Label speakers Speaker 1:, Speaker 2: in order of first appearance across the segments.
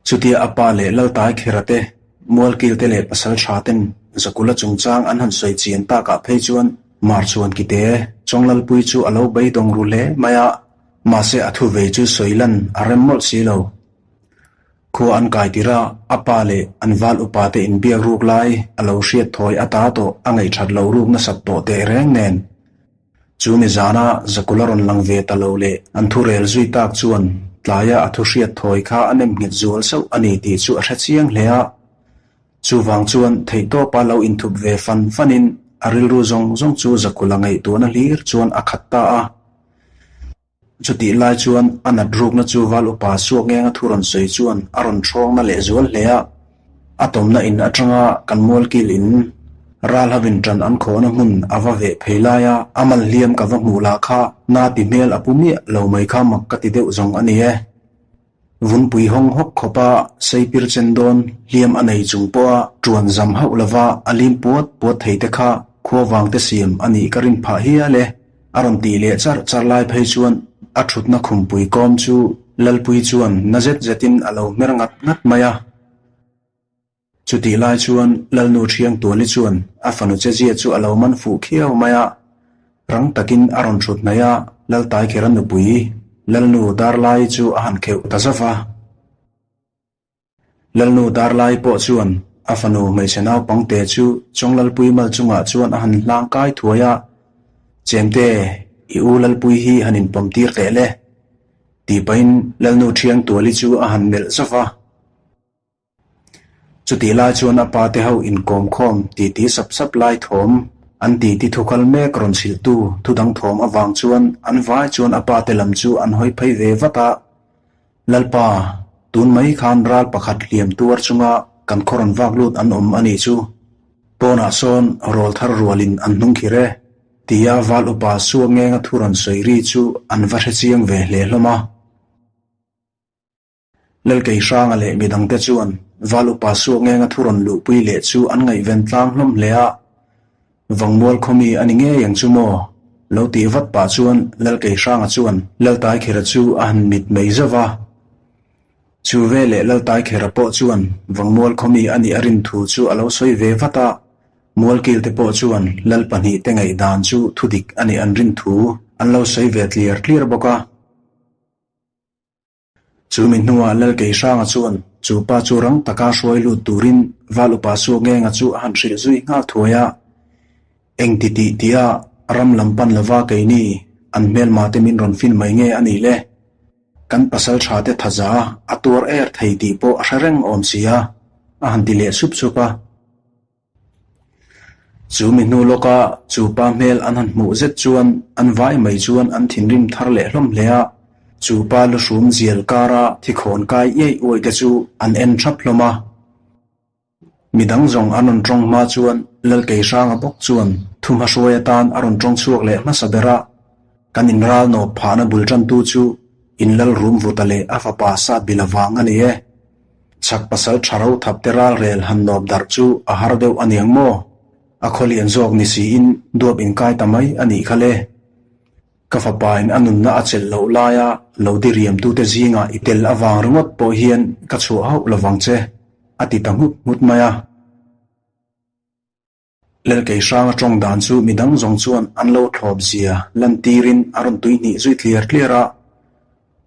Speaker 1: Chutia a pa leh Laltai Khera te, Mualkil te leh Pasaltha ten Zakula chungchang an han sawi chian takah phei chuan Marchhuan Kite Chawnglalpui chu a lo beidawng ru hle mai a, mahse a thu vei chu sawi lan a rem mawlh si lo. Khua an kai tirh a, a pa leh an val upa te inbiak ruk lai a lo hriat thawi ata tawh a ngaihthat lo ruk nasat tawh teh reng nen. Chu mi zana Zakula rawn lang ve ta lo leh an thu rel zui tak chuan tlaia a thu hriat thawi kha a nem nghet zual sauh a ni tih chu a hre chiang hle a. Chuvang chuan theihtawpa lo inthup ve fan fanin a rilru zawng zawng chu Zakula ngaihtuahna hlir chuan a khat ta a. Chutih lai chuan a nat rukna chu val upa suak ngenga thu rawn sawi chuan a rawn thawngna leh zual hle a. A tawmna in atanga kan mualkil in ral havin tan an khawhna hmun a va veh phei lai a, a mal hliam ka va hmuh lah kha na ti hmel a pu miah lo mai kha mak ka ti deuh zawng a ni e. Vunpui hawng hawk khawpa seipir chen dawn hliam a nei chung pawha tuan zam hauh lova a lim puat puat thei te kha khua vang te siam a nih ka rin phah hial e. A rawn tih leh char char lai phei chuan a thutna khumpui kawm chu Lalpui chuan na zet zetin a lo hmer ngat ngat mai a. Chutih lai chuan Lalnu Thiangtuali chuan a fanu chezia chu a lo man fuh khiau mai a, rang takin a rawn thut hnaih a, Laltaikhera nupui Lalnu Darlai chu a han kheuh ta zauh a. Lalnu Darlai pawh chuan a fanu hmeichhe naupangte chu Chawnglalpui mal chungah chuan a han hlang kai thuai a, Chemte, i u Lalpui hi han inpawm tir teh le, tih pahin Lalnu Thiangtuali chu a han melh zauh a. Chutih lai chuan a pa te ho inkawm khawm titi sap sap lai thawm an titi thukal mek rawn chhilhtu thudang thawm avang chuan an vai chuan a pa te lam chu an hawi phei ve vat a. Lalpa, tun mai khan ral pakhat hliam tuar chunga kan khaw rawn vak lut an awm a nih chu. Pawnah sawn rawl thar rualin an hnung khir e, tia val upa Suangenga thu rawn sawi ri chu an va hre chiang ve hle hlawm a. Lalkei Hranga leh midangte chuan Val Upa Suakngenga thu rawn luhpui leh chu an ngaihven tlang hlawm hle a, Vangmual khawmi a ni ngei ang chu maw? Lo tih vat pah chuan Lalkei Hranga chuan Laltaikhera chu a han mit mai zauh va. Chu veleh Laltaikhera pawh chuan Vangmual khawmi a nih a rin thu chu a lo sawi ve vat a, Mualkilte pawh chuan Lal pahnihte ngaihdan chu thudik a nih an rin thu an lo sawi ve tliar tliar bawk a. Chu mi hnuah Lalkeihranga chuan chu pa chu rang taka hruai lut turin Val Upa Suakngenga chu a han hrilh zui nghal thuai a. Eng ti tih tia ram lam pan lova keini an hmelma te min rawn fin mai nge a nih le? Kan pasal tha te thaza a tuar er thei tih pawh a hre reng awm si a, a han ti leh sup sup a. Chu mi hnu lawka chu pa hmel an han hmuh zet chuan an vai mai chuan an thinrim thar leh hlawm hle a, chu pa luhrum zial kara thikhawn kai iai uai te chu an en thap hlawm a. Midang zawng an rawn tawng hma chuan Lalkeihranga bawk chuan thumha hruai atan a rawn tawng chhuak leh hmasa ber a, kan inral nawp phahna bul tantu chu inlalrum vuta leh a fapa Satbila vang a ni e. Chhak pasal tha ro thap te ral rel han nawp darh chu a har deuh a niang maw? A khawlian zawk ni siin duap inkai ta mai a nih kha le. Ka fapain a nunna a chelh loh laia lo diriamtute zingah i tel avang ringawt pawh hian ka chhuah hauh lovang che, a ti ta nghut nghut mai a. Lelkei hranga tawng dan chu midang zawng chuan an lo thlawp zia lantirin a rawn tui hnih zui tliar tliar a.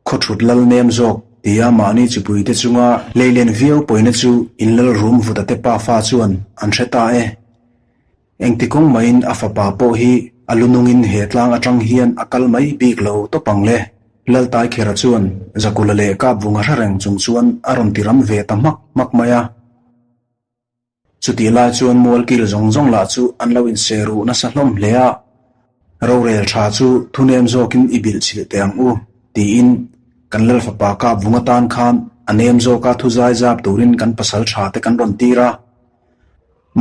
Speaker 1: Khawthut lal nem zawk tia mahni chipuite chunga leilen viau pawina chu in lal rum vuta te pafa chuan an hre ta e. Engti kawng maiin a fapa pawh hi a lunungin he tlang atang hian a kal mai bik lo tawp ang le. Laltaikhera chuan Zakula leh Kapvunga hre reng chung chuan a rawn ti ram ve ta hmak hmak mai a. Chutih lai chuan mualkil zawng zawng lah chu an lo inse ruh nasa hlawm hle a, Rorel tha chu thunem zawkin i bilh chhilh teh ang u, tiin kan Lalfapa kap vung atan khan a nem zawka thu zai zap turin kan pasal tha te kan rawn tir a.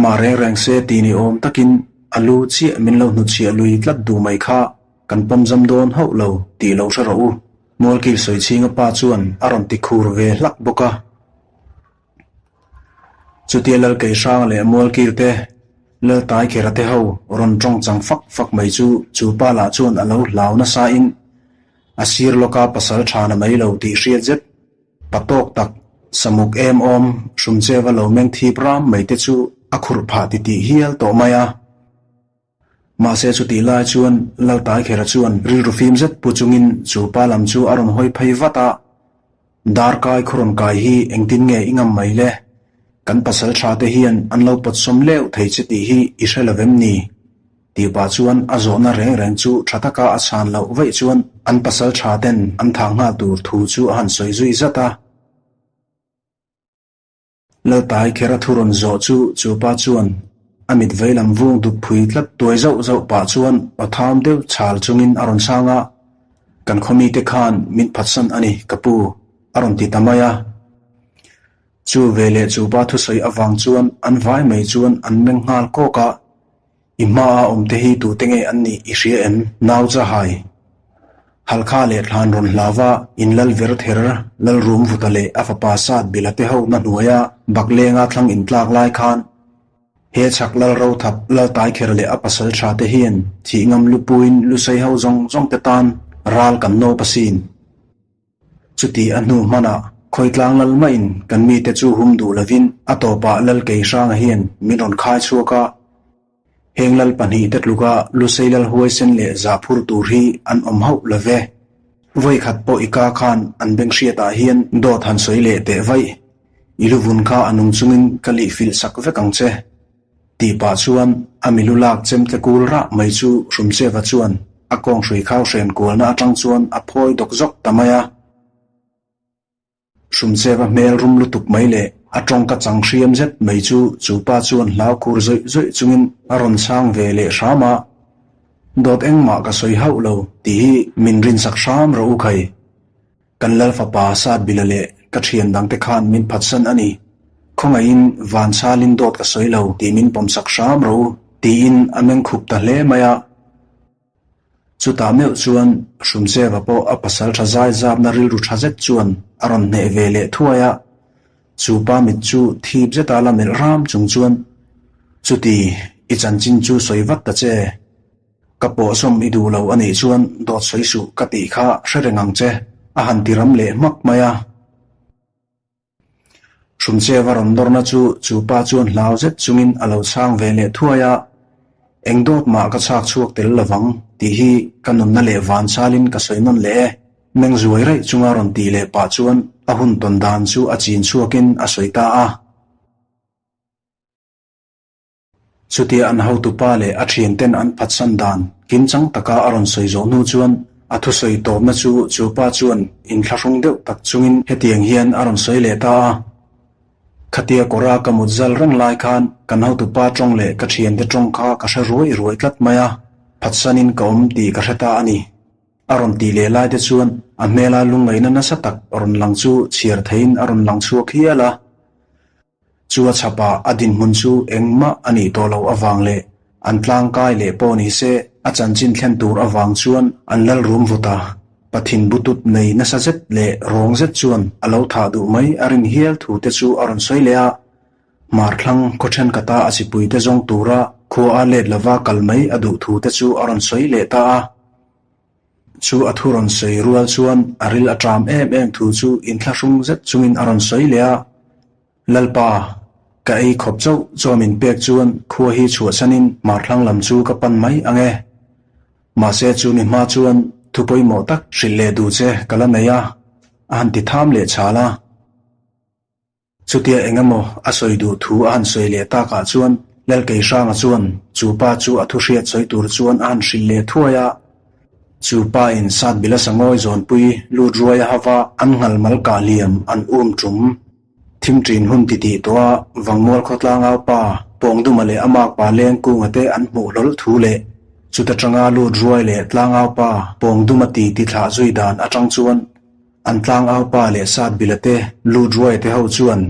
Speaker 1: Mah reng reng se ti ni awm takin a lu chiah min lo hnutchhiah lui tlat duh mai kha kan pawmzam dawn hauh lo tih lo hre rawh u, Mualkil Sawichhinga pa chuan a rawn ti khur ve hlak bawk a. Chutia Lalkeihranga leh Mualkil te, Laltaikhera te ho rawn tawng chang fak fak mai chu chu pa lah chuan a lo hlau nasa in a sir lawka pasal tha na mai lo tih hriat zet pa tawk tak. Samuk em awm Hrumcheva lo meng thip ram mai te chu a khurh phah titih hial tawh mai a. Mahse chutih lai chuan Laltaikhera chuan rilru fim zet pu chungin chu pa lam chu a rawn hawi phei vat a, Darkai khaw rawn kai hi engtin nge i ngam mai le? Kan pasal tha te hian an lo pawtsawm leuh thei che tih hi i hre lo vem ni? Tih pah chuan a zawhna reng reng chu tha taka a chhan loh vaih chuan an pasal tha ten an thah nghal tur thu chu a han sawi zui zat a. Laltai kher a thu rawn zawh chu chu pa chuan a mit veilam vung duk phui tlat tuai zauh zauh pah chuan aw tham deuh chhal chungin a rawn sang a, Kan khaw mite khan min phatsan a ni, ka pu, a rawn ti ta mai a. Chu veleh chu pa thusawi avang chuan an vai mai chuan an meng nghal kawk a, I hmaa awmte hi tute nge an nih i hria em? Nau Chahai, Halkha leh thlan rawn hlava in lal ver ther lal rum vuta leh a fapa sat bila te ho na hnuaia baklenga thlang intlak lai khan he chhak lal rothap lal taikher leh a pasal tha te hian thih ngam lupuiin lusei ho zawng zawng te tan ral kan nawp asin. Chuti a hnu hmanah Khawitlang lal maiin kan mite chu hum duh lovin a tawpah lal kei hranga hian min rawn khai chhuak a. Heng lal pahnihte tluka Lusei lal huaisen leh zahphur tur hi an awm hauh lo ve. Vawikhat pawh i ka khan an beng hriatah hian dawt han sawi leh teh vaih. I luvun kha a nung chungin ka lih filh sak vek ang che. Tih pah chuan a milu lak chem tle kul rah mai chu Hrumcheva chuan a kawng hrui khau hren kualna atang chuan a phawi dawk zawk ta mai a. Hrumcheva hmel rum lutuk mai leh a tawngka chang hriam zet mai chu chu pa chuan hlau khur zawih zawih chungin a rawn chhang ve leh hram a, Dawt engmah ka sawi hauh lo tih hi min rinsak hram rawh u khai. Kan lal fapa Satbila leh ka thian dangte khan min phatsan a ni. Khawngaihin van chalin dawt ka sawi lo tih min pawmsak hram rawh u tiin a meng khup ta hle mai a. Chutah meuh chuan Hrumcheva pawh a pasal tha zai zapna rilru tha zet chuan a rawn hneh ve leh thuai a. Chu pa mit chu thip zeta la melh ram chung chuan, Chuti, i chanchin chu sawi vat ta che. Ka pawhsawm i duh lo a nih chuan dawt sawi suh ka tih kha hre reng ang che, a han ti ram leh hmak mai a. Hrumcheva rawn dawrna chu chu pa chuan hlau zet chungin a lo chhang ve leh thuai a, Eng dawt mah ka chhak chhuak tel lovang tih hi ka nunna leh van chalin ka sawi nawn leh e. Meng zuai raih chunga rawn tih leh pah chuan a hun tawn dan chu a chin chhuakin a sawi ta a. Chutia an hotupa leh a thianten an phatsan dan kimchang taka a rawn sawi zawh hnu chuan a thusawi tawpna chu chu pa chuan inthlahrung deuh tak chungin hetiang hian a rawn sawi leh ta a, Khatia kawra ka mut zal reng lai khan kan hotupa tawng leh ka thiante tawng kha ka hre ruai ruai tlat mai a, phatsanin ka awm tih ka hre ta a ni. A rawn tih leh lai te chuan a hmela lungngaihna nasa tak rawn lang chu chhiar theiin a rawn lang chhuak hial a. Chu a chhapah a dinhmun chu engmah a nih tawh loh avang leh an tlangkai leh pawh ni se a chanchin thlen tur avang chuan an lal rum vut a. Pathin butut nei nasa zet leh rawng zet chuan a lo thah duh mai a rin hial thu te chu a rawn sawi leh a. Hmarthlang khaw thenkata a chipuite zawng tura khua a let lova kal mai a duh thu te chu a rawn sawi leh ta a. Chu a thu rawn sawi rual chuan a ril a ṭam em em thu chu inthlahrung zet chungin a rawn sawi leh a, Lalpa, ka ei khawp chauh chaw min pek chuan khua hi chhuahsanin hmarthlang lam chu ka pan mai ang e. Mahse chu mi hma chuan thu pawimawh tak hrilh leh duh che ka la nei a, a han ti tham leh chhal a. Chutia eng emaw a sawi duh thu a han sawi leh takah chuan Lalkeihranga chuan chu pa chu a thu hriat sawi tur chuan a han hrilh leh thuai a. Chu pa in sat bila sangawi zawnpui lut ruai a hava an nghal mal kah liam an um tum. Thim ṭin hun ti tih tawh a Vangmual khawtlangau pa Pawngduma leh a makpa Lengkunga te an hmuh hlawl thu leh chuta ṭanga lut ruai leh tlangau pa Pawngduma ti ti thlah zui dan aṭang chuan An tlangau pa leh sat bila te, lut ruai te ho chuan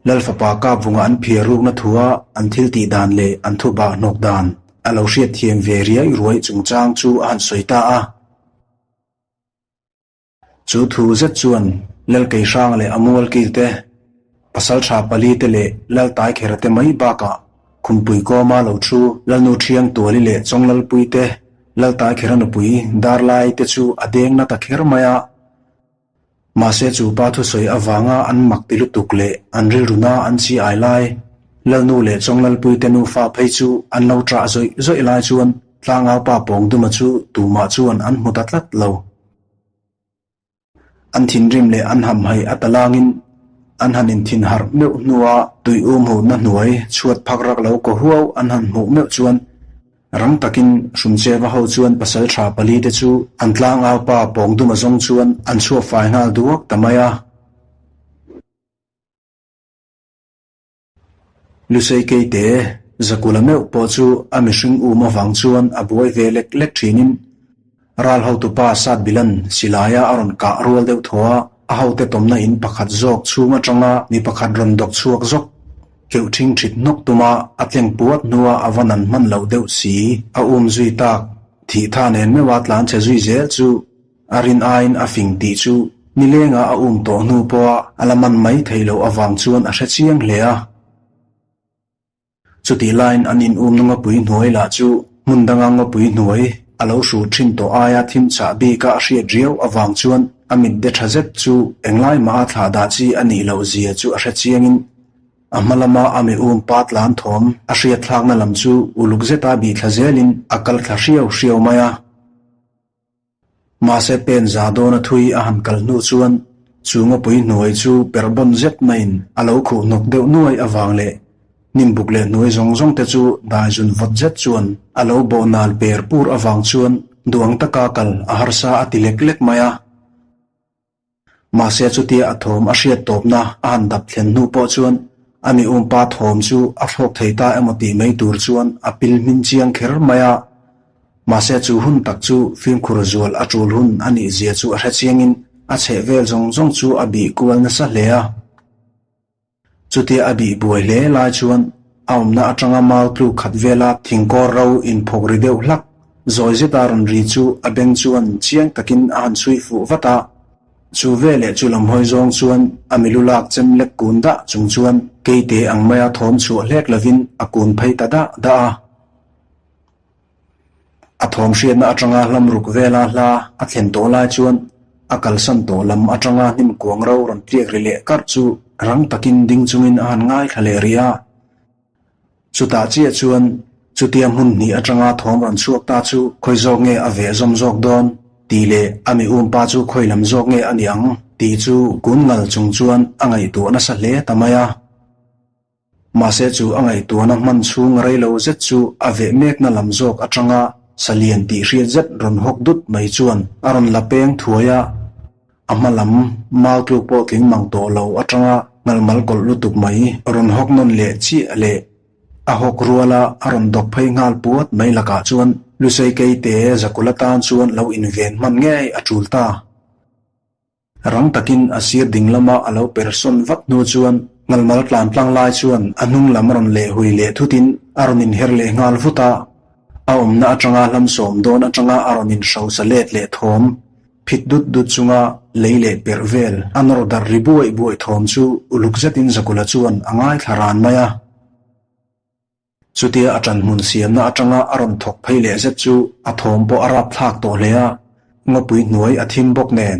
Speaker 1: Lal fapa kap vunga an phiar rukna thua an thil tih dan leh an thu bah hnawk dan a lo hriat thiam ve riai ruai chungchang chu a han sawi ta a. Chu thu zet chuan Lal Keihranga leh a mual kil te, Pasaltha pali te leh Lal Taikhera te mai bakah Khumpui kawma lo thu Lalnu Thiang Tuali leh Chawnglalpui te, Lal Taikhera nupui Darlai te chu a deng na ta kher mai a. Mahse chu pa thusawi avanga an mak ti lutuk leh an rilruna an chi ai lai, Lalnu leh Chawnglalpuite nufa phei chu an lo ṭah zawih zawih lai chuan Tlangaupa Pawngduma chu tumah chuan an hmu ta tlat lo. An thinrim leh an hamhaih a talangin an han inthinharh meuh hnua tui um hutna hnuai chhuat phak rak lo kaw huau an han hmuh meuh chuan rang takin Hrumcheva ho chuan pasaltha palite chu an tlangaupa Pawngduma zawng chuan an chhuak fai nghal duak ta mai a. Lusei Keite Zakula meuh pawh chu a mihring um avang chuan a buai ve lek lek thinin ral hotupa Satbilan silaia a rawn kah rual deuh thaw a, a hote tawmna in pakhat zawk chhung atanga mi pakhat rawn dawk chhuak zawk keuh thing thit hnawk tuma a tleng puat hnua a va nan hman loh deuh si a um zui tak thih tha nen meuha tlan chhe zui zel chu A rin aiin a fing tih chu nilenga a um tawh hnu pawha a la man mai thei loh avang chuan a hre chiang hle a. Chutih laiin an in umna ngawpui hnuai lah chu hmun danga ngawpui hnuai a lo hrut thin tawh aia thim chah bika a hriat riau avang chuan a mit de tha zet chu englai mah a thlah dah chi a nih loh zia chu a hre chiangin a hma lama a mi um pa tlan thawm a hriat thlakna lam chu uluk zeta bih thla zelin a kal thla hriau hriau mai a. Mahse pen za dawn a thui a han kal hnu chuan chu ngawpui hnuai chu per bawn zet maiin a lo khuh hnawk deuh nuai avang leh hnim buk leh hnuai zawng zawng te chu daizun vawt zet chuan a lo bawh nal per pur avang chuan duang taka kal a harsa a ti lek lek mai a. Mahse chutia a thawm a hriat tawpna a han dap thlen hnu pawh chuan a mi umpa thawm chu a thlawk thei ta emaw tih mai tur chuan a pil hmin chiang kher mai a. Mahse chu hun tak chu fimkhur zual a tul hun a nih zia chu a hre chiangin a chheh vel zawng zawng chu a bih kual nasa hle a. Chutia a bih buai hle lai chuan a awmna atanga mau tluk khat vela thingkawr ro inphawk ri deuh hlak zawi zeta rawn ri chu a beng chuan chiang takin a han chhui fuh vat a. Chu veleh chu lam hawi zawng chuan a milu lak chem lek kun dah chung chuan keite ang maia thawm chhuah hlek lovin a kun phei ta dah dah a. A thawm hriatna atanga hlam ruk vela hla a thlen tawh lai chuan a kalsan tawh lam atanga hnim kuang ro rawn tliak ri leh karh chu rang takin ding chungin a han ngaithla leh rih a. Chutah chiah chuan chutia hmun hnih atanga thawm rawn chhuak ta chu khawi zawk nge a veh zawm zawk dawn tih leh a mi umpa chu khawi lam zawk nge a ni ang tih chu kun ngal chung chuan a ngaihtuah nasa hle ta mai a. Mahse chu a ngaihtuahna hman chhung rei lo zet chu a veh mekna lam zawk atanga salian tih hriat zet rawn hawk dut mai chuan a rawn la peng thuai a, a hma lam mau tluk pawh tling mang tawh lo atanga ngalmal kawlh lutuk mai rawn hawk nawn leh chiah leh a hawk ruala a rawn dawk phei nghal puat mai lakah chuan Lusei Keite Zakula tan chuan lo inven hman ngei a tul ta. Rang takin a sir ding lama a lo per sawn vat hnu chuan ngalmal tlan tlang lai chuan a hnung lam rawn leh hui leh thutin a rawn inher leh nghal vut a. A awmna atanga hlamsawm dawn atanga a rawn inhrosa let leh thawm phit dut dut chunga lei leh perh vel a nawr darh ri buaih buaih thawm chu uluk zetin Zakula chuan a ngaithla ran mai a. Chutia a ṭanhmun siamna aṭanga a rawn thawk phei leh zet chu a thawm pawh a rap thlak tawh hle a, ngawpui hnuai a thim bawk nen,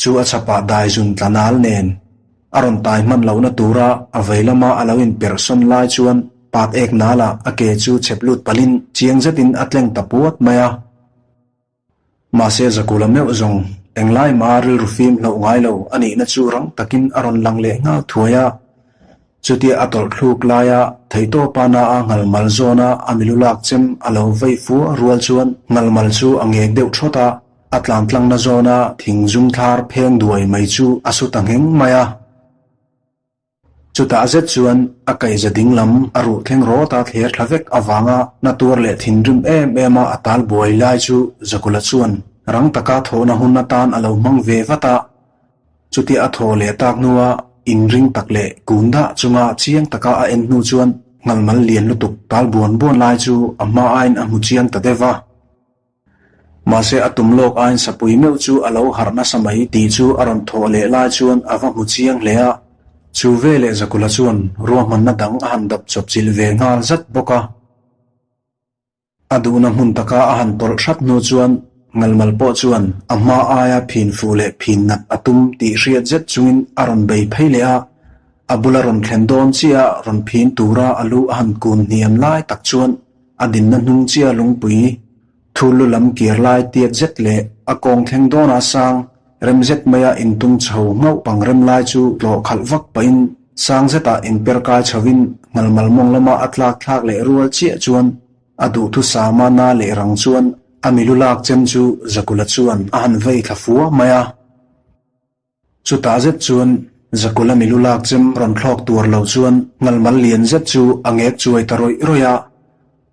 Speaker 1: chu a chhapah daizun tla nal nen a rawn tai hman lohna tura a vei lama a lo inperh sawn lai chuan pat ek nalah a ke chu chhep lut palhin chiang zetin a tleng ta puat mai a. Mahse Zakula meuh zawng englai mah rilru fim hlauh ngai lo a nihna chu rang takin a rawn lang leh nghal thuai a. Chutia a tawlh thluk laia theihtawpa na a ngalmal zawna a milu lak chem a lo vei fua rual chuan ngalmal chu a ngek deuh thawt a, a tlan tlangna zawna thing zum thlar pheng duai mai chu a su ta ngheng mai a. Chutah zet chuan a kaihza ding lam a ruh thleng rawt a thler thla vek avanga na tuar leh thinrim em em a a tal buai lai chu Zakula chuan rang taka thawhna hun atan a lo hmang ve vat a. Chutia a thaw leh tak hnua inring tak leh kun dah chunga chiang taka a en hnu chuan ngalmal lian lutuk tal buan buan lai chu a hma aiin a hmu chiang ta deuh va. Mahse a tum lawk aiin sapui meuh chu a lo harh nasa mai tih chu a rawn thawh leh lai chuan a va hmu chiang hle a. Chu veleh Zakula chuan ruahmanna dang a han dap chawp chilh ve nghal zat bawk a. A duhna hmun taka a han tawlh hrat hnu chuan. Ngalmal pawh chuan a hma aia phin fuh leh phin nat a tum tih hriat zet chungin a rawn bei phei leh a, a bula rawn thlen dawn chiah rawn phin tura a lu a han kun hniam lai tak chuan a dinna hnung chiah lungpui Thu lu lam kir lai tiat zet leh a kawng thleng dawna sang rem zet maia intung chho nghauh pang rem lai chu tlawh khalh vak pahin sang zetah inper kai chhovin ngalmal mawng lama a tlak thlak leh rual chiah chuan a duhthusama na leh rang chuan a milu lak chem chu Zakula chuan a han vei thla fua mai a. Chutah zet chuan Zakula milu lak chem rawn thlawk tuar lo chuan ngalmal lian zet chu a ngek chuai ta rawih rawih a.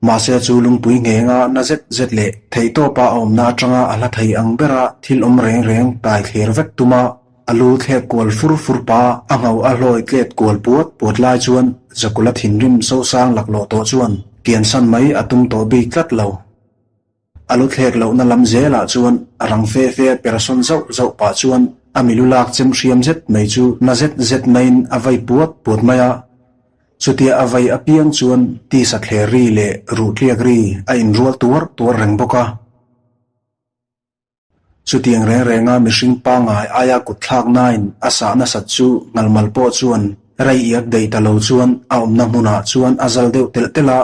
Speaker 1: Mahse chu lungpui nghenga na zet zet leh theihtawpa a awmna atanga a hla thei ang bera thil awm reng reng tai thlir vek tuma a lu thlek kual fur fur pa a ngho a hlawi tlet kual puat puat lai chuan Zakula thinrim sosang laklawh tawh chuan kiansan mai a tum tawh bik tlat lo. A lu thlek lohna lam zelah chuan a rang fe fe persawn zauh zauh pah chuan a milu lak chem hriam zet mai chu na zet zet maiin a vai puat puat mai a. Chutia a vai apiang chuan tisa thler ri leh ruh tliak ri a inrual tuar tuar reng bawk a. Chutiang reng renga mihring pangngai aia kut thlaknain a sah nasat chu ngalmal pawh chuan rei iak dei ta lo chuan a awmna hmunah chuan a zal deuh telh telh a,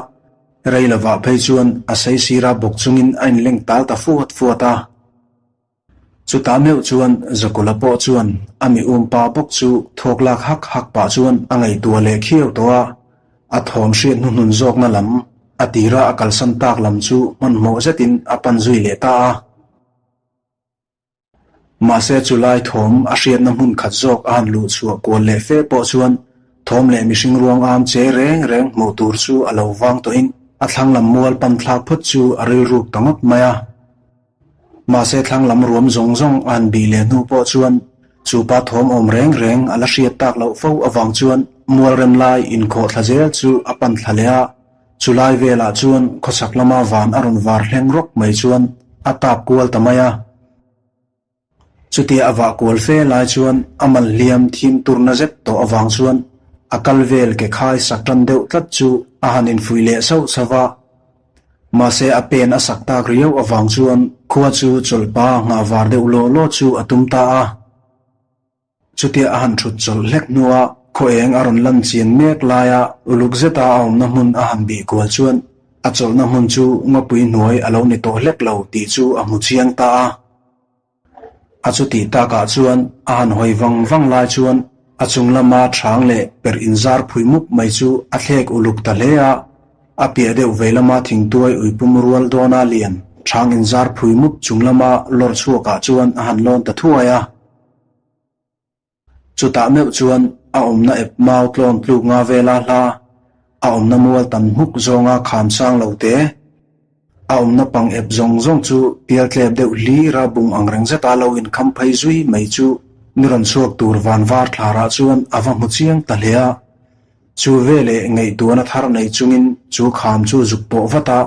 Speaker 1: rei lovah phei chuan a sei sira bawk chungin a inleng tal ta fuat fuat a. Chutah meuh chuan Zakula pawh chuan a mi umpa bawk chu thawk lak hak hak pah chuan a ngaihtuah leh khiau tawh a, a thawm hriat hnuhnun zawkna lam a tira a kalsan tak lam chu hmanhmawh zetin a pan zui leh ta a. Mahse chu lai thawm a hriatna hmun khat zawk a han luh chhuah kual leh fe pawh chuan thawm leh mihring ruang am che reng reng hmuh tur chu a lo vang tawhin a thlang lam mual pan thlak phawt chu a rilruk ta ngawt mai a. Mahse thlang lam ruam zawng zawng a han bih leh hnu pawh chuan chu pa thawm awm reng reng a la hriat tak loh fo avang chuan mual rem lai inkhawh thla zel chu a pan thla leh a. Chulai velah chuan khawchhak lama van a rawn var hleng rawk mai chuan a tap kual ta mai a. Chutia a vah kual fe lai chuan a mal hliam thim turna zet tawh avang chuan a kal vel ke khai sak tan deuh tlat chu a han infuih leh sauh sauh a. Mahse a pen a sak tak riau avang chuan khua chu chawlhpa nghah var deuh law law chu a tum ta a. Chutia a han thut chawlh hlek hnua khaw eng a rawn lan chian mek laia uluk zeta a awmna hmun a han bih kual chuan a chawlhna hmun chu ngawpui hnuai a lo ni tawh hlek lo tih chu a hmu chiang ta a. A chutih takah chuan a han hawi vang vang lai chuan a chung lama thang leh perh inzar phui mup mai chu a thlek uluk ta hle a, a piah deuh vei lama thingtuai uipum rual dawna lian thang inzar phui mup chung lama lawr chhuakah chuan a han lawn ta thuai a. Chutah meuh chuan a awmna ep mau tlawn tluk nga vela hla, a awmna mual tam hmuk zawnga kham sang lo te, a awmna pang ep zawng zawng chu pial tlep deuh hlira bung ang reng zeta lo inkham phei zui mai chu ni rawn chhuak tur van var thlarah chuan a va hmu chiang ta hle a. Chu veleh ngaihtuahna thar nei chungin chu kham chu zuk pawh vat a,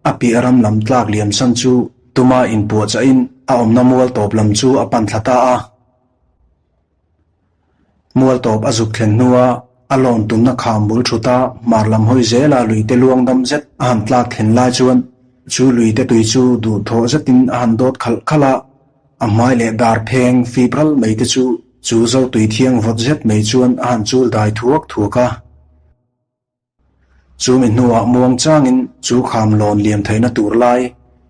Speaker 1: A piah ram lam tlak liam san chu tuma inpuahchahin a awmna mual tawp lam chu a pan thla ta a. Mual tawp a zuk thlen hnua a lawn tumna kham bul thuta hmar lam hawi zela luite luang dam zet a han tlak thlen lai chuan chu luite tui chu duhthawh zetin a han dawt khalh khalh a, a hmai leh dar pheng fip ral mai te chu chu zo tui thiang vawt zet mai chuan a han chul dai thuak thuak a. Chu mi hnuah muang changin chu kham lawn liam theihna tur lai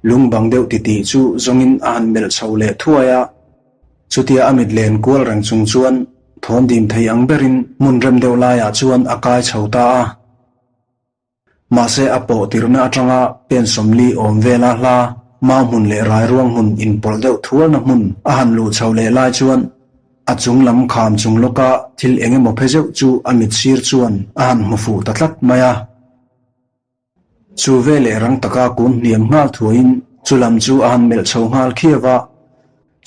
Speaker 1: lung bang deuh titih chu zawngin a han melh chho leh thuai a. Chutia a mit len kual reng chung chuan thawm dim thei ang berin hmun rem deuh laiah chuan a kai chho ta a. Mahse a pawh tirhna atanga pen sawmli awm vela hla mau hmun leh rairuang hmun inpawlh deuh thualna hmun a han luh chho leh lai chuan A chung lam kham chung lawka thil eng emaw phe zeuh chu a mit sir chuan a han hmu fuh ta tlat mai a. Chu veleh rang taka kun hniam nghal thuaiin chu lam chu a han melh chho nghal khiau a.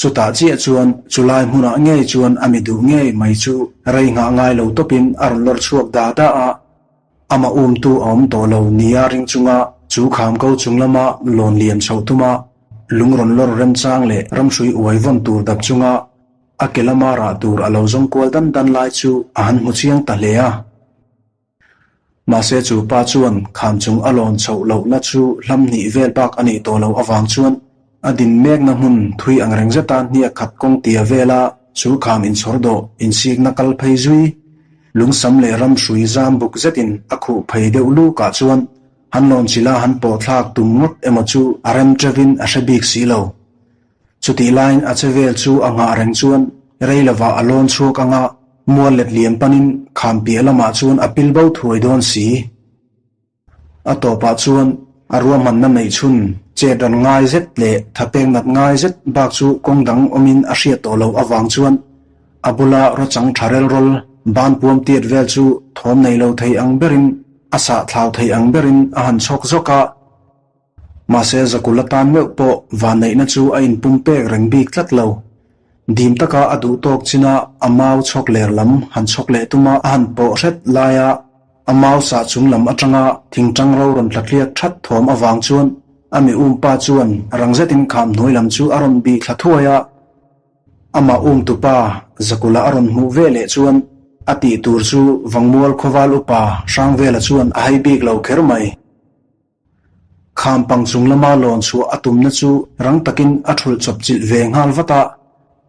Speaker 1: Chutah chiah chuan chu lai hmunah ngei chuan a mi duh ngei mai chu rei nghah ngai lo tawpin a rawn lawr chhuak da da a. Amah umtu a awm tawh lo nia ring chunga chu kham ko chung lama lawn liam chhoh tuma lung rawn lawr remchang leh ramhrui uai vawn tur dap chunga a ke lama rah tur a lo zawng kual dan dan lai chu a han hmu chiang ta hle a. Mahse chu pa chuan kham chung a lawn chhoh lohna chu hlam hnih vel bak a nih tawh loh avang chuan. A din mekna hmun thui angreng zeta hniak khat kawng tia vela chu kham inchhawr dawh insikna kal phei zui lungsam leh ram hrui zam buk zetin a khuh phei deuh lukah chuan han lawn chila han pawh thlak tum ngawt emaw chu a rem teuhin a hre bik si lo. Chutih laiin a che vel chu a nghah reng chuan rei lovah a lawn chhuak anga mual let liam panin kham piah lamah chuan a pil bo thuai dawn si. A tawpah chuan a ruahmanna neih chhun chet ran ngai zet leh thapek nat ngai zet bak chu kawng dang awmin a hriat tawh loh avang chuan a bula rawchang tha rel rawl ban puam tiat vel chu thawm nei lo thei ang berin a sah thlau thei ang berin a han chhawk zawk a. Mahse Zakul atan meuh pawh vanneihna chu a inpum pek reng bik tlat lo. Dim taka a duh tawk china a mau chhawk ler lam han chhawk leh tuma a han pawh hret laia a mau sah chung lam atanga thingtang ro rawn tla tliak that thawm avang chuan a mi umpa chuan rang zetin kham hnuai lam chu a rawn bih thla thuai a. Amah umtupa Zakula a rawn hmuh ve leh chuan a tih tur chu Vangmual khawval upa Hrangvela chuan a hai bik lo kher mai. Kham pang chung lama lawn chhuah a tumna chu rang takin a thulh chawp chilh ve nghal vat a,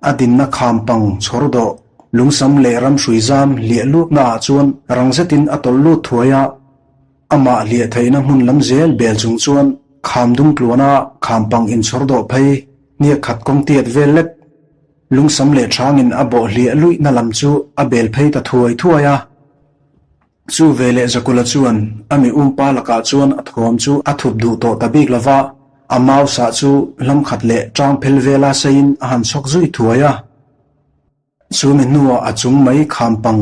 Speaker 1: a dinna kham pang chhawr dawh lungsam leh ram hrui zam hliah lutna ah chuan rang zetin a tawlh lut thuai a, amah hliah theihna hmun lam zel bel chung chuan kham dung tluana kham pang inchhawr dawh phei hniak khat kawng tiat vel lek lungsam leh thangin a bawh hliah luihna lam chu a bel phei ta thuai thuai a. Chu veleh Zakula chuan a mi umpa lakah chuan a thawm chu a thup duh tawh ta bik lova, a mau sah chu hlam khat leh tang phel vela seiin a han chhawk zui thuai a. Chu mi hnuah a chung mai kham pang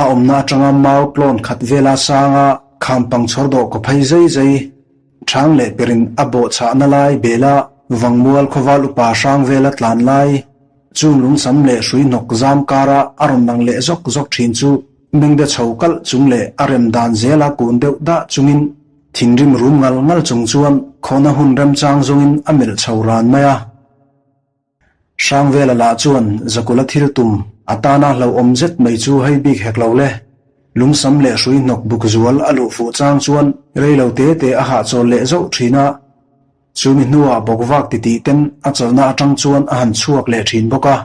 Speaker 1: a awmna atanga mau tlawn khat vela sanga kham pang chhawr dawh kaw phei zai zai thang leh perin a bawh chhahna lai bela Vangmual khawval upa hrang vela tlan lai chung lungsam leh hrui hnawk zam kara a rawn lang leh zawk zawk thin chu Mengde chho kalh chung leh a rem dan zela kun deuh dah chungin thinrim rum ngal ngal chung chuan khawhna hun remchang zawngin a melh chho ran mai a. Hrangvela lah chuan Zakula thil tum a tana hlauhawm zet mai chu hei bik hek lo le. Lungsam leh hrui hnawk buk zual a luh fuh chang chuan rei lo te te a hahchawl leh zauh thin a. Chumi hnuah bawkvak titih ten a chawlhna atang chuan a han chhuak leh thin bawk a.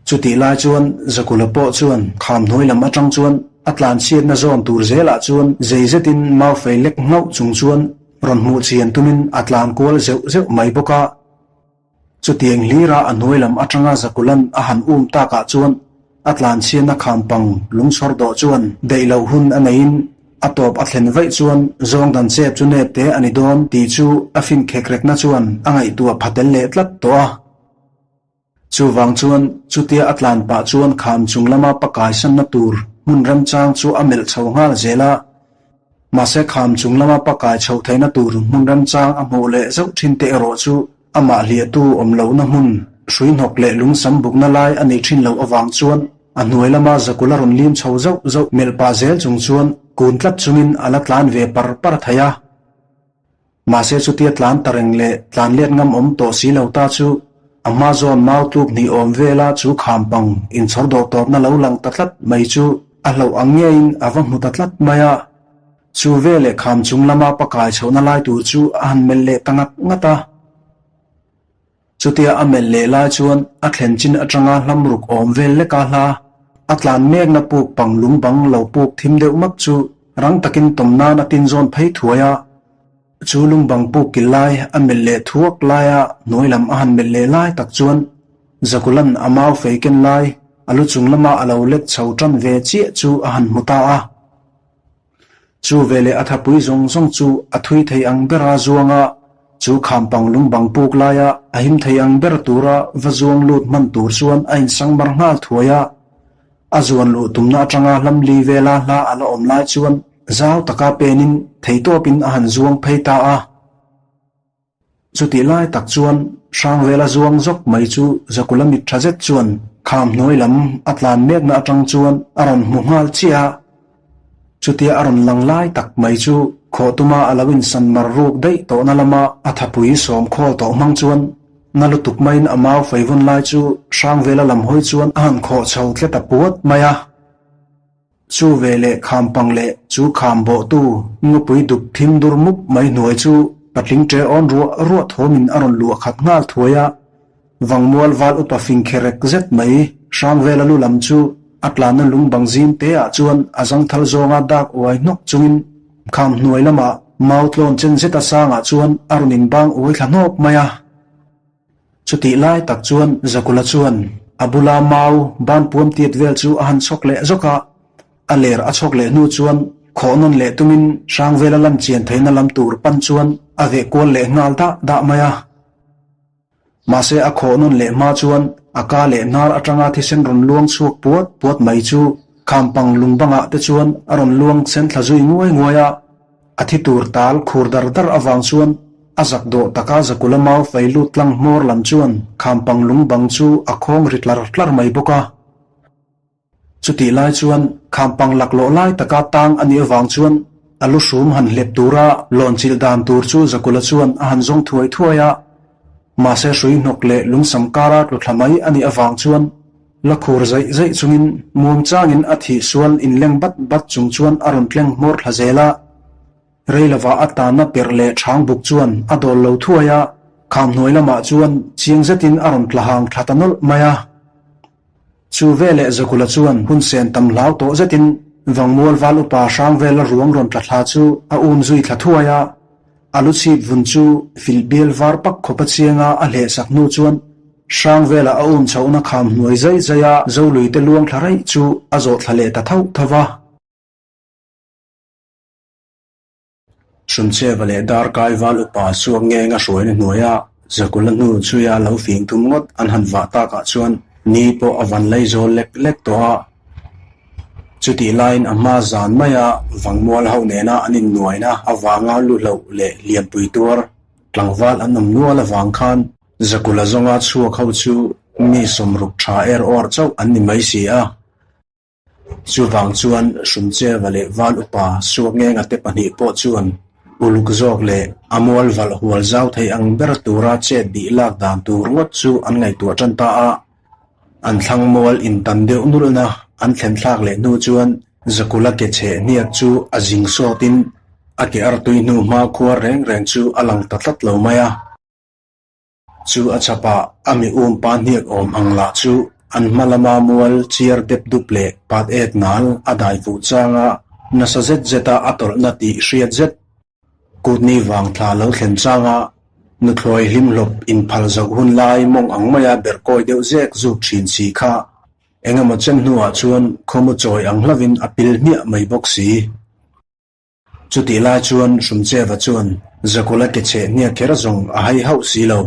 Speaker 1: Chutih lai chuan Zakula pawh chuan kham hnuai lam atang chuan a tlanchhiatna zawn tur zelah chuan zei zetin mau fei lek nghauh chung chuan rawn hmuh chian tumin a tlan kual zeuh zeuh mai bawk a. Chutiang hlira a hnuai lam atanga Zakulan a han um takah chuan a tlanchhiatna kham pang lungchhawr dawh chuan daih loh hun a neiin a tawp a thlen vaih chuan zawng dan chep chu nep te a ni dawn tih chu a fin khekrekna chuan a ngaihtuah pha tel leh tlat tawh a. Chuvang chuan chutia a tlan pah chuan kham chung lama pakaisanna tur hmun remchang chu a melh chho nghal zel a. Mahse kham chung lama pakai chhoh theihna tur hmun remchang a hmuh leh zauh thin te erawh chu amah hliahtu awm lohna hmun hrui hnawk leh lungsam bukna lai a nih thin loh avang chuan a hnuai lama zakul a rawn lim chho zauh zauh melh pah zel chung chuan kun tlat chungin a la tlan ve par par thei a. Mahse chutia tlan ta reng leh tlan let ngam awm tawh si lo ta chu a hma zawn mau tluk hnih awm vela chu kham pang inchhawr dawh tawpna lo lang ta tlat mai chu a hlauh ang ngeiin a va hmu ta tlat mai a. Chu veleh kham chung lama pakai chhohna lai tur chu a han melh leh ta ngat ngat a. Chutia a melh leh lai chuan a thlen chin atanga hlam ruk awm vel leka hla a tlan mekna puk pang lung bang lo puk thim deuh mak chu rang takin tawm nan a tin zawn phei thuai a. Chu lung bang puk kil lai a melh leh thuak laia hnuai lam a han melh leh lai tak chuan Zakulan a mau fei ken lai a lu chung lama a lo let chho tan ve chiah chu a han hmu ta a. Chu veleh a thapui zawng zawng chu a thui thei ang bera zuang a, chu khampang lung bang puk laia a him thei ang ber tura va zuang lut hman tur chuan a insang mar nghal thuai a. A zuan luh tumna atanga hlam li vela hla a la awm lai chuan zau taka penin theitawpin a han zuang phei ta a. Chutih lai tak chuan Hrangvela zuang zawk mai chu Zakula mit tha zet chuan kham hnuai lam a tlan mekna atang chuan a rawn hmu nghal chiah a. Chutia a rawn lang lai tak mai chu khawh tuma a lo insan mar ruk daih tawhna lama a thapui sawm khawl tawh hmang chuan na lutuk maiin a mau fei vawn lai chu Hrangvela lam hawi chuan a han khawh chho tlet a puat mai a. Chu ve leh kham pang leh chu kham bawhtu ngawpui dup thim dur mup mai hnuai chu Patling ṭe awn ruah ruah thawmin a rawn luah khat nghal thuai a, Vangmual val upa fing kherek zet mai Hrangvela lu lam chu a tlanna lung bang zim te ah chuan a zangthal zawnga dak uai hnawk chungin kham hnuai lamah mau tlawn chen zeta sangah chuan a rawn inbang uai thla hnawk mai a. Chutih lai tak chuan Zakula chuan a bula mau ban puam tiat vel chu a han chhawk leh zawk a, a ler a chhawk leh hnu chuan khawh nawn leh tumin Hrangvela lan chian theihna lam tur pan chuan a veh kual leh nghal dah dah mai a. Mahse a khawh nawn leh hma chuan a ka leh hnar atanga thisen rawn luang chhuak puat puat mai chu khampang lung bangah te chuan a rawn luang sen thla zui nguai nguai a. A thi tur tal khur dar dar avang chuan a zak dawh taka Zakula mau fei lut tlang hmawr lam chuan khampang lung bang chu a khawng ri tlar tlar mai bawk a. Chutih lai chuan khampang laklawh lai taka tang a nih avang chuan a lu hrum han hlep tura lawn chilh dan tur chu Zakula chuan a han zawng thuai thuai a. Mahse hrui hnawk leh lungsam kara tlu thla mai a nih avang chuan la khur zaih zaih chungin muam changin a thih sual inleng bat bat chung chuan a rawn tleng hmawr thla zel a. Rei lovah a tanna perh leh chhang buk chuan a dawl lo thuai a, kham hnuai lamah chuan chiang zetin a rawn tla hang thla ta nawlh mai a. Chu veleh Zakula chuan hun sen tam hlau tawh zetin Vangmual val upa Hrangvela ruang rawn tla thla chu a um zui thla thuai a, a lu chhip vun chu filh bial var pak khawpa chianga a hleh sak hnu chuan Hrangvela a um chhohna kham hnuai zai zaia Zoluite luang thla raih chu a zawh thla leh ta thauh tho va. Hrumcheva leh Darkai val upa suak ngeng a hruaina hnuaia Zakula hnu chhuia lo fing tum ngawt an han vah takah chuan ni pawh a van lei zawl lek lek tawh a. Chutih laiin a hma zan maia Vangmual ho nena an innuaina avanga lu hloh leh lianpui tuar tlangval an awm nual avang khan Zakula zawnga chhuak ho chu mi sawmruk tha er awr chauh an ni mai si a. Chuvang chuan Hrumcheva leh Val upa Suakngenga te pahnih pawh chuan uluk zawk leh a mual valh hual zau thei ang ber tura chet bih lak dan tur ngawt chu an ngaihtuah tan ta a. An thlang mual intan deuh nulhna an thlen thlak leh hnu chuan Zakula ke chheh hniak chu a zing sawtin a ke artui hnu hma khuar reng reng chu a lang ta tlat lo mai a. Chu a chhapah a mi um pa hniak awm ang lah chu an hma lama mual chiar dep dup leh pat ek nal a dai fuh changa nasa zet zeta a tawlhna tih hriat zet kutni vang thla lo thlen changa nuthlawi hlimhlawp inphal zoh hun lai mawng ang maia berkawi deuh zek zuk thin si kha engemaw chen hnuah chuan khawmu chawi ang hlavin a pil hmiah mai bawk si. Chutih lai chuan Hrumcheva chuan Zakula ke chheh hniak kher zawng a hai hauh si lo.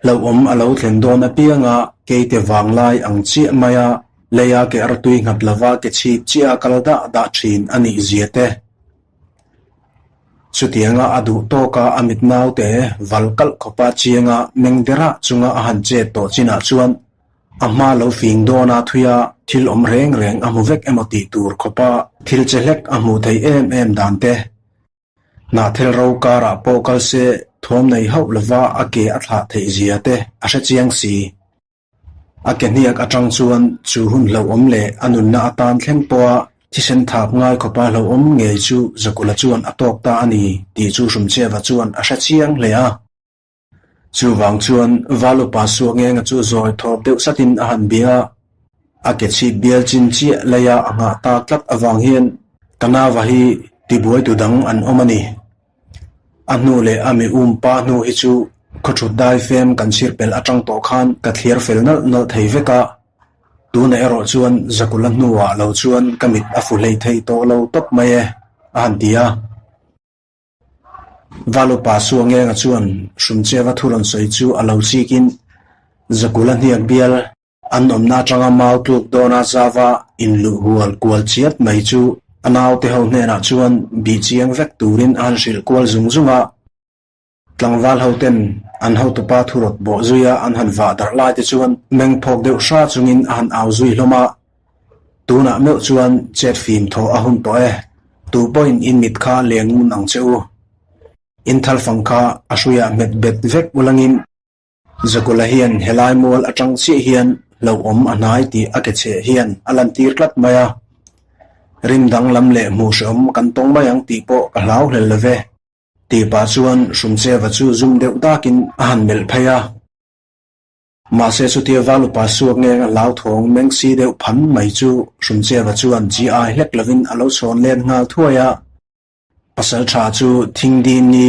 Speaker 1: Hlauhawm a lo thlen dawn apianga keite vang lai ang chiah maia leia ke artui nghat lova ke chhip chiah a kal dah dah thin a nih zia te. Chutianga a duh tawka a mit naute val kalh khawpa chianga meng derah chunga a han chet tawh chinah chuan A hma lo fing dawn a thui a, thil awm reng reng a hmu vek emaw tih tur khawpa thil che hlek a hmuh theih em em dan te. Hnahthel ro karah pawh kal se thawm nei hauh lova a ke a thlah theih zia te a hre chiang si. A ke hniak atang chuan chu hun hlauhawm leh a nunna atan thleng pawha thisen thap ngai khawpa hlauhawm ngei chu Zakula chuan a tawk ta a ni tih chu Hrumcheva chuan a hre chiang hle a. Chuvang chuan Valupa Suakngenga chu zawi thawp deuh satin a han bia a, a ke chhip bial chin chiah leia a nghah ta tlat avang hian ka nava hi tibuaitu dang an awm a ni. A hnu leh a mi um pa hnu hi chu khawthut dai fem kan chhir pel atang tawh khan ka thliar fel nalh nalh thei vek a, tunah erawh chuan Zakula hnuah lo chuan ka mit a fu hlei thei tawh lo tawp mai e, a han ti a. Valupa Suangenga chuan Hrumcheva thu rawn sawi chu a lo chikin Zakula hniak bial an awmna atanga mau tluk dawna zava inluh hual kual chiat mai chu a naute ho hnenah chuan bih chiang vek turin a han hrilh kual zung zung a. Tlangval hoten an hotupa thu rawt bawh zuia an han vah darh lai te chuan meng phawk deuh hra chungin a han au zui hlawm a. Tunah meuh chuan chet fim thaw a hun tawh e. Tu pawhin in mit kha leng ngun ang che u. In thalfang kha a hruiah hmet bet vek ulangin Zakula hian helai mual atang chiah hian hlauhawm a hnai tih a ke chheh hian a lantir tlat mai a. Rim danglam leh hmuh hrehawm kan tawng mai ang tih pawh ka hlau hlel lo ve. Tih pah chuan Hrumcheva chu zum deuh dakin a han melh phei a. Mahse chutia val upa suak ngeng a hlauthawng meng si deuh phan mai chu Hrumcheva chuan chi ai hlek lovin a lo chhawn let nghal thuai a. Pasal tha chu thingdin ni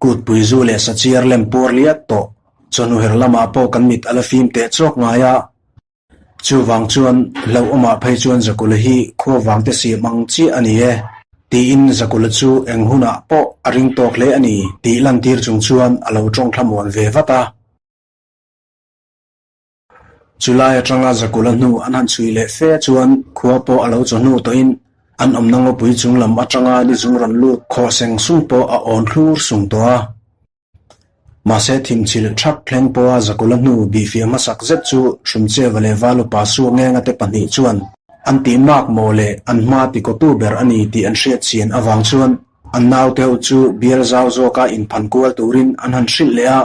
Speaker 1: kutpui zu leh sachiar lem puar liat tawh chawhnu her lamah pawh kan mit a la fim teh chawk ngai a. Chuvang chuan hlauhawmah phei chuan Zakula hi khua vangte siam ang chiah a ni e, tiin Zakula chu eng hunah pawh a ring tawk hle a ni tih lantir chung chuan a lo tawng thlamuan ve vat a. Chulai atanga Zakula hnu an han chhui leh fe chuan khua pawh a lo chawhnu tawhin an awmna ngawpui chung lam atanga ni zung rawn lut khawh seng sung pawh a awn thlur sung tawh a. Mahse thimchhilh thak thleng pawha Zakula hnu bihfiah hmasak zet chu Hrumcheva leh Valupa Suangenga te pahnih chuan an tih mak maw leh an hma tikawtu ber a ni tih an hriat chian avang chuan an naute ho chu bial zau zawka inphan kual turin an han hrilh leh a,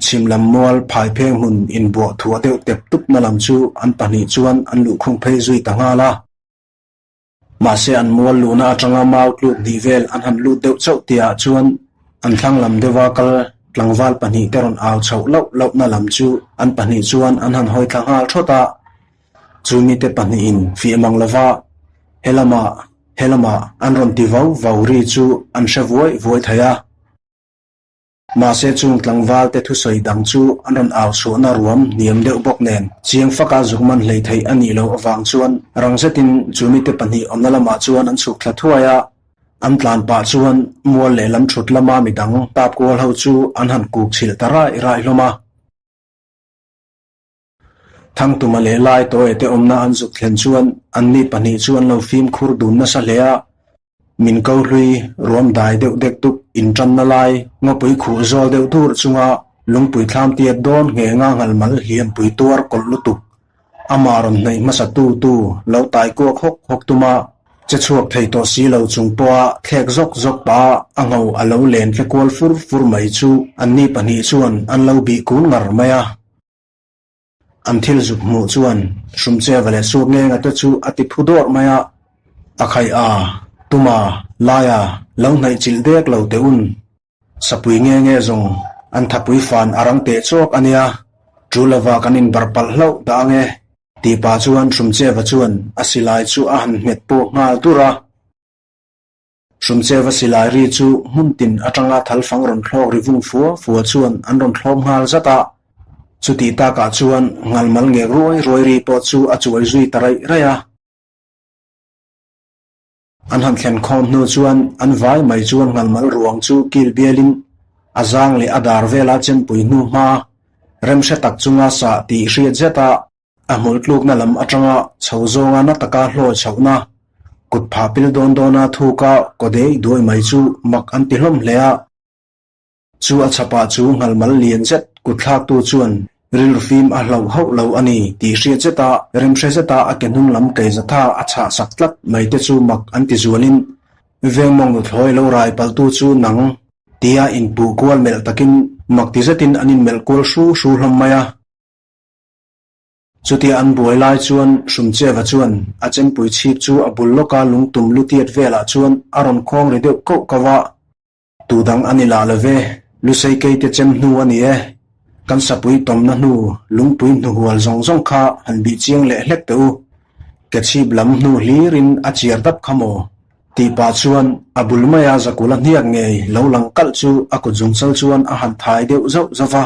Speaker 1: chhim lam mual phai pheng hmun inbuah thuah deuh tep tupna lam chu an pahnih chuan an luhkhung phei zui ta nghal a. Mahse an mual luhna atanga mau tluk hnih vel an han lut deuh chauh tihah chuan an thlang lam deuha kal tlangval pahnihte rawn au chhoh loh lohna lam chu an pahnih chuan an han hawi thla nghal thawt a. Chu mite pahnihin fiah mang lova helamah helamah an rawn ti vau vau ri chu an hre vuai vuai thei a. Mahse chung tlangval te thusawi dang chu an rawn au chhuahna ruam hniam deuh bawk nen chiang faka zuk man hlei theih a nih loh avang chuan rang zetin chu mite pahnih awmna lamah chuan an chhuk thla thuai a, an tlan pah chuan mual lehlam thut lama midang tap kual ho chu an han kuk chhilh ta raih raih hlawm a. Thangtuma leh lai tawi te awmna an zuk thlen chuan anni pahnih chu an lo fimkhur dun nasa hle a, min ko hlui ruam dai deuh dek dup intanna lai ngawpui khuh zawl deuh dur chunga lungpui thlam tiat dawn nghenga nghalmal hliampui tuar kawlh lutuk amah rawn hnaih hmasa tu tu lo tai kuak hawk hawk tuma che chhuak thei tawh si lo chung pawha thlek zawk zawk pah a ngho a lo len tle kual fur fur mai chu anni pahnih chuan an lo bih kun ngar mai a. An thil zuk hmuh chuan Hrumcheva leh Suakngenga te chu a ti phu dawrh mai a, A khaih a, Tuma, Laia, lo hnaih chilh dek lo teh un. Sapui nge nge zawng an thapui fan a rang teh chawk a nia, ṭu lova kan inbar palh hlauh dah ange, tih pah chuan Hrumcheva chuan a silai chu a han nghet pawh nghal dur a. Hrumcheva silai ri chu hmun tin atanga thalfang rawn thlawk ri vung fua fua chuan an rawn thlawm nghal zat a. Chutih takah chuan nghalmal ngek ruai ruai ri pawh chu a chuai zui ta raih raih a. An han thlen khawm hnu chuan an vai mai chuan nghalmal ruang chu kil bialin a zang leh a dar vela chempui hnu hma remhre tak chunga sah tih hriat zet a. A hmul tlukna lam atanga chho zawnga na taka hlawi chhohna, kut phah pil dawn dawna thuka kaw dei duai mai chu mak an ti hlawm hle a. Chu a chhapah chu nghalmal lian zet kut thlaktu chuan rilru fim a hlauh hauh lo a ni tih hriat zeta remhre zeta a ke hnung lam keizatha a chhah sak tlat mai te chu mak an ti zualin vengmawng nuthlawi lo rai paltu chu nang tia inpuh kual melh takin mak ti zetin an inmelh kual hru hru hlawm mai a. Chutia an buai lai chuan Hrumcheva chuan a chempui chhip chu a bul lawka lungtum lutiat velah chuan a rawn khawng ri deuh koh koh a. Tu dang a ni lah lo ve, Lusei keite chem hnu a ni e. Kan sapui tawmna hnu lungpui hnuhual zawng zawng kha han bih chiang leh hlek teh u. Ke chhip lam hnu hlirin a chiar dap kha maw? Tih pah chuan a bul maia Zakula hniak ngei lo lang kalh chu a kut zungchal chuan a han thai deuh zauh zauh va.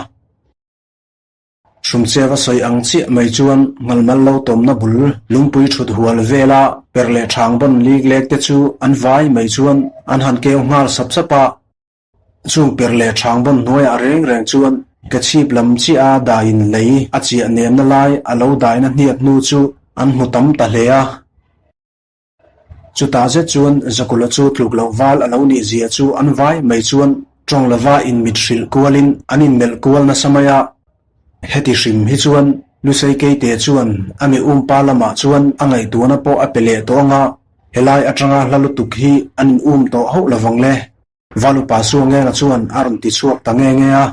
Speaker 1: Hrumcheva sawi ang chiah mai chuan nghalmal lo tawmna bul lungpui thut hual vela per leh thang bawn lik lek te chu an vai mai chuan an han keu nghal sap sap a. Chung per leh thang bawn hnuaiah reng reng chuan ke chhip lam chiah a daiin lei a chiah nemna lai a lo daina hniak hnu chu an hmu tam ta hle a. Chutah zet chuan Zakula chu tluk loh val a lo nih zia chu an vai mai chuan tawng lova inmit hrilh kualin an inmelh kual nasa mai a. Heti hrim hi chuan Lusei Keite chuan a mi umpa lamah chuan a ngaihtuahna pawh a pe leh tawh ang a, helai atanga hla lutuk hi an in um tawh hauh lovang le. Valupa Suangenga chuan a rawn ti chhuak ta nge nge a.